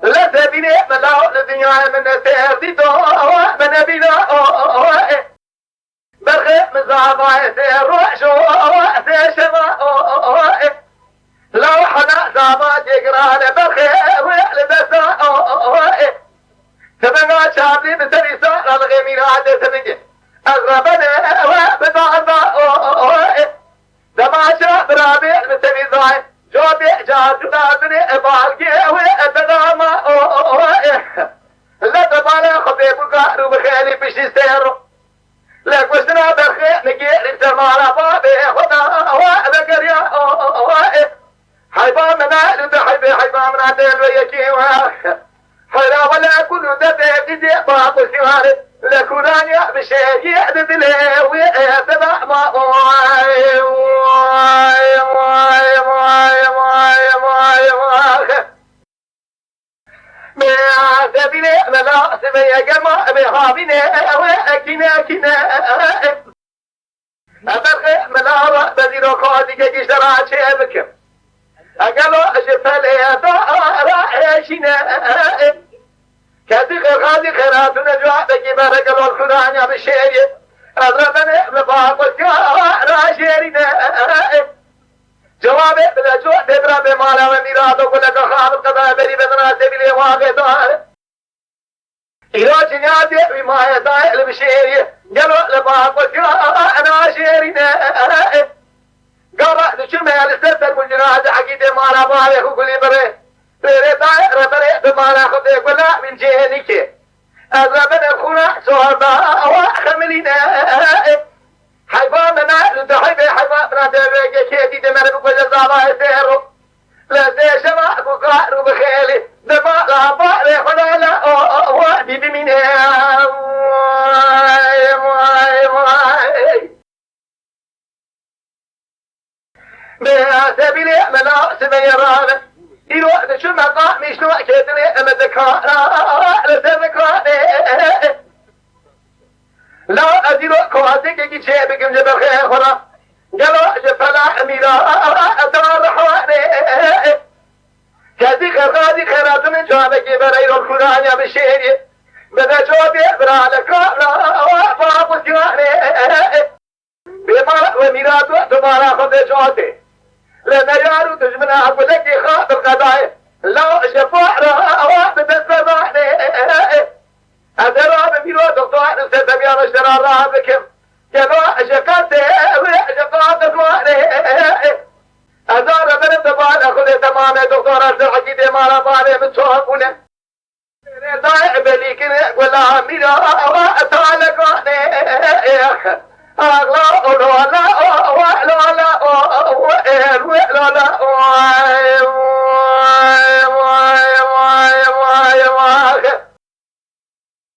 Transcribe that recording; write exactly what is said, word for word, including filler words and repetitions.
Li te bînê min law li dinyayê min ne sêr dîto, min nebîna. Berxê min zavayê sê roj û sê şeva. Law hena zava cêgirane berxê wê li desta. Timenga çavlî bi serî sara li xêmîra de timinge. Ez rebene we bi darda. Demaşa birabê li serî zayê. Cotê carcûna binê e balgê wê e bedama. Le debala xwe bê bûka rû bi xêlî piştî sêr. Lê kuştina berxê nigêrî ser mala babê xwe da we vegeriya. Heyva min a li te heybê heyva min a dê li yekî we. Heyra wele kul û debê didê ba kuştiware. Le kuraniya bi şêriyê di dilê wê ê te da ma. Oy, oy, oy, oy, oy, oy, oy, oy. Bê sebîlê mela sibê yegema bê havînê ew ê ekîne ekîne. Eberxê mela be zîroka dîge gişte ra çê bikim. Egelo ji pelê da ra êşîne. Kesî xêrxazî xêratûne cewabekî bere gelo xuranya bi şêrî. Ez re benê li baqotiya ra jêrîne. Cewabê bide ço dê bira bê mala we mîrado guleka xabir qedaya berî bedina sebîlê waxê dare. Îro cinya dê wî maye dayê li bişêrî. Gelo li baqotiya na jêrîne. Gava diçûme li ser ser mucira de hegî dê mala bavê xwe gulî birê. Rêrê dayê reberê bi mala xwe dê gula min cênîkê. Ez re bine xûna çorda awa xemilîne. Heyva min e li dihê bê heyva min e devê yekê dî demere bikuje zavayê sêro. Li sê şeva bûka rû bi xêlî. Dema la barê xwe la la o o o dî bimîne. Vay, vay, vay. Bê sebîlê mela sibeyê rane. Îro diçû meqamî şino kêtinê eme dikara li ser dikanê. La ez îro kohatekekî çê bikim ji berxê xwe re. Gelo ji pela emîra da rihwane. Kesî xerxadî xeratûnê çavekê bereyro kuranya bi şêrî. Bide çavê bira li kamra ba buzyanê. Bê mala we mîrat we tu mala xwe vê çatê. Li neyar û dijmina gulekê xwe bi qedayê. Law ji para ewa bi dest ve zanê. Ez ê rabim îro doktor li ser deviya ji te re rabikim. Gelo ji qetê wê ji qatê xwe. Ez a reberim bi bala xwe lê temamê doktora ser hekî dê mala balê min çor bûne. Dayê belîkine gula mîra ewa talekane. Ağla ola la